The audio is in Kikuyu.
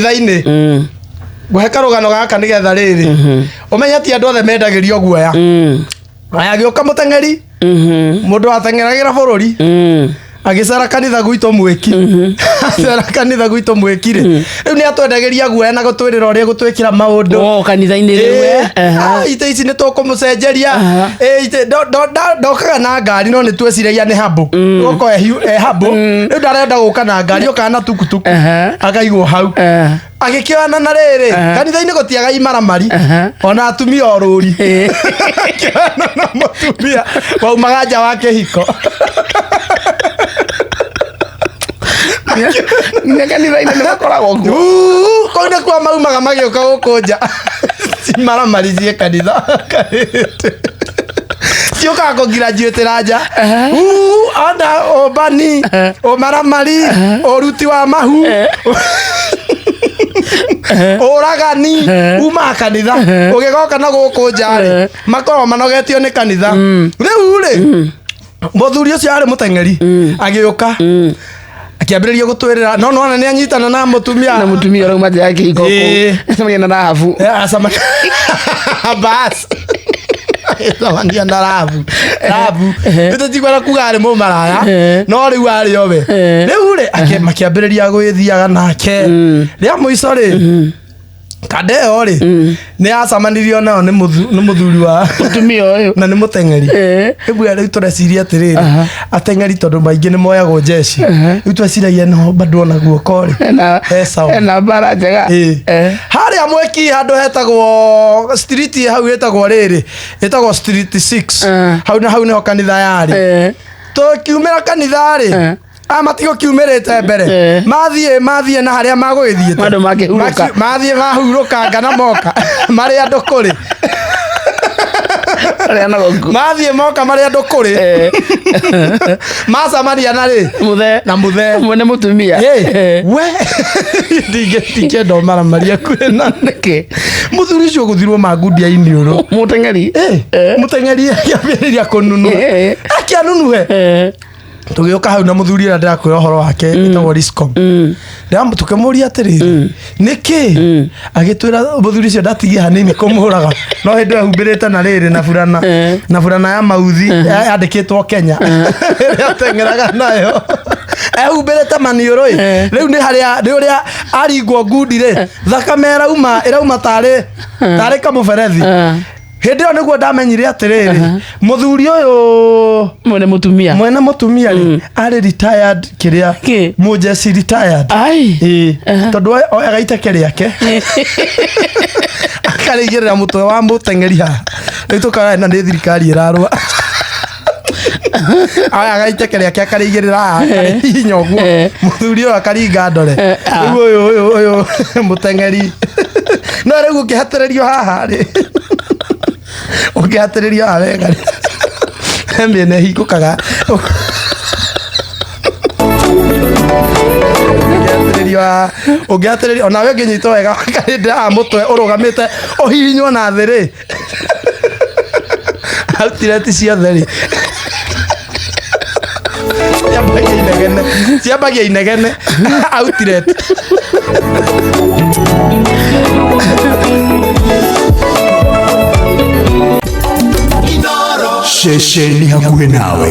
Kanitha-inĩ ngũhe karũgano gaka nĩgetha rĩrĩ ũmenye ti andũ othe mendagĩrio guoya. Aya, agĩũka mũteng'eri, mũndũ wateng'eragĩra bũrũri, agĩcera kanitha gwitũ mwĩki. Acera kanitha gwitũ mwĩki rĩ, rĩu nĩ atwendagĩria guoya na gũtwĩrĩra ũrĩa gũtwĩkĩra maũndũ. O kanitha-inĩ rĩu? Ah, itĩ ici nĩ tũkũmũcenjeria. Itĩ ndokaga na ngari, no nĩ tweciragia nĩ hambo gũko e hambo. Rĩu ndarenda gũka na ngari, okaga na tukutuku, akaigwo hau. Agĩkĩoyana na rĩrĩ, kanitha-inĩ gũtiaga imaramari ona atumia orũri. Akĩoyana na mũtumia waumaga nja wa kĩhiko. Nginya kanitha-inĩ nĩ makoragwo kuo. Uu, kũu nĩkuo maumaga magĩũka gũkũ nja. Cimaramari ciĩ kanitha ciũkaga kũngirajuĩtĩra nja. Uu, ona ũmbani, ũmaramari, ũruti wa mahu, ũragani umaga kanitha ũgĩgoka na gũkũ nja rĩ, makoragwo manogetio nĩ kanitha. Rĩu rĩ, mũthuri ũcio arĩ mũteng'eri agĩũka akĩambĩrĩria gũtwĩrĩra, no nona nĩ anyitana na mũtumia. Na mũtumia ũrauma nja ya kĩhiko kũu, acemania na Rahabu. Bas, acemania na Rahabu. Rahabu nĩtũtikwenda kuga arĩ mũmaraya, no rĩu arĩ owe. Rĩu rĩ, makĩambĩrĩria gwĩthiaga nake. Rĩa mũico rĩ, kanda ĩyo rĩ, nĩ yacemanirio nayo nĩ mũthuri wa mũtumia ũyũ. Na nĩ mũteng'eri. Rĩu rĩu tũreciria atĩrĩrĩ, ateng'eri tondũ maingĩ nĩ moyagwo jeshi, rĩu tweciragia no bado ona guoko rĩ, he sawa. Ena mbara njega. Harĩa mweki handũ hetagwo street hau ĩtagwo rĩrĩ, ĩtagwo Street 6. Hau na hau nĩho kanitha yarĩ. Tũkiumĩra kanitha rĩ, a matigũkiumĩrĩte mbere. Mathiĩ na harĩa magũgĩthiĩte. Andũ makĩhurũka. Mathiĩ mahurũkanga na moka marĩ andũ kũrĩ. Arĩa nogoku. Mathiĩ moka marĩ andũ kũrĩ, macamania na rĩ Mũthee. Na mũthee. Mwene mũtumia. We ndingĩenda ũmaramaria kwĩna Nĩkĩ? Mũthuri ũcio gũthirwo mangundia iniũrũ. Mũteng'eri. Mũteng'eri akĩambĩrĩria kũnunua. Akĩanunuhe. Tũgĩũka hau na mũthuri ũrĩa ndĩrakwĩra ũhoro wake ĩtagwo Riscom. Tũkĩmũria atĩrĩrĩ, nĩkĩ? Agĩtwĩra mũthuri ũcio ndatigie hanini kũmũraga, no hĩndĩ ĩyo ehumbĩrĩte na rĩrĩ na burana, na burana ya mauthi yandĩkĩtwo Kenya ĩrĩa ateng'eraga nayo, ehumbĩrĩte maniũrũ ĩ. Rĩu nĩ harĩa nĩ ũrĩa aringwo ngundi rĩ, thakame ĩrauma ĩrauma tarĩ kamũberethi. Hĩndĩ ĩyo nĩguo ndamenyire atĩrĩrĩ, mũthuri ũyũ Mwene mũtumia. Mwene mũtumia rĩ, arĩ retired kĩrĩa. Kĩ? Mũjeci retired. Ai. Ĩĩ, tondũ oyaga iteke rĩake akarĩigĩrĩra mũtwe wa mũteng'eri haha. Rĩu tũkara na nĩ thirikari ĩrarũa. Oyaga iteke rĩake akarĩigĩrĩra haha, akarĩhihinya ũguo, mũthuri ũyũ akaringa ndore. Rĩu ũyũ mũteng'eri, no rĩu ũkĩhatĩrĩrio haha rĩ, ũkĩhatĩrĩrio haha wega rĩ, he mĩena ĩhingũkaga. Ũngĩhatĩrĩrio haha, ũngĩhatĩrĩrio onawe ũngĩnyitwo wega karĩndĩ haha mũtwe ũrũgamĩte ũhihinywo na thĩ rĩ, outlet ciothe rĩ ciambagia inegene, ciambagia inegene outlet. Ceceni hakuhĩ nawe.